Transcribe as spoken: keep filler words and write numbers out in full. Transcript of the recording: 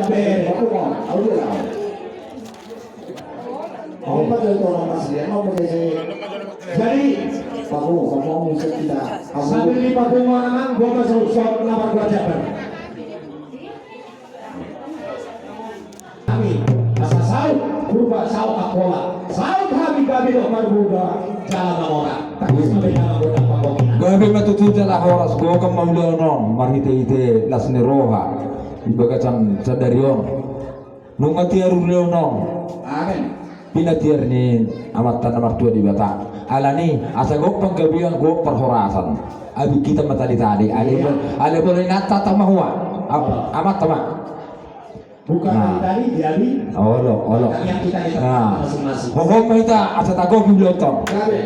Eh, paku, au dia lah. Au ma jadi orang masih, au ma jadi. Jadi, paku, paku, au ma jadi kita. Sambil di paku mana, gua masuk shot nomor dua jabar. Hami, asa saut Purba, saut Angkola, saut hami gabe dohot marmurda jala mamora. Tapi sampai dalam kota Pangkok. Gabe ma tutu jala horas, gokan ma ulaon on marhite-hite las ni roha di bagasan sadari on. Nunga tiar ulaon on. Amen. Pinatiar ni Amanta na martua Debata. Alani, asa gok panggabean, gok parhorasan. Abit hita ma tali-tali. Ale, iya, ale bola inanta tama hua. Am-, oh, amanta ma. Bukan, nah, tali-tali, jadi. Olo, olo. Tapi yang kita, kita, nah, masing-masing. Hohom ma hita, asa tagopi ulaon on. Amen.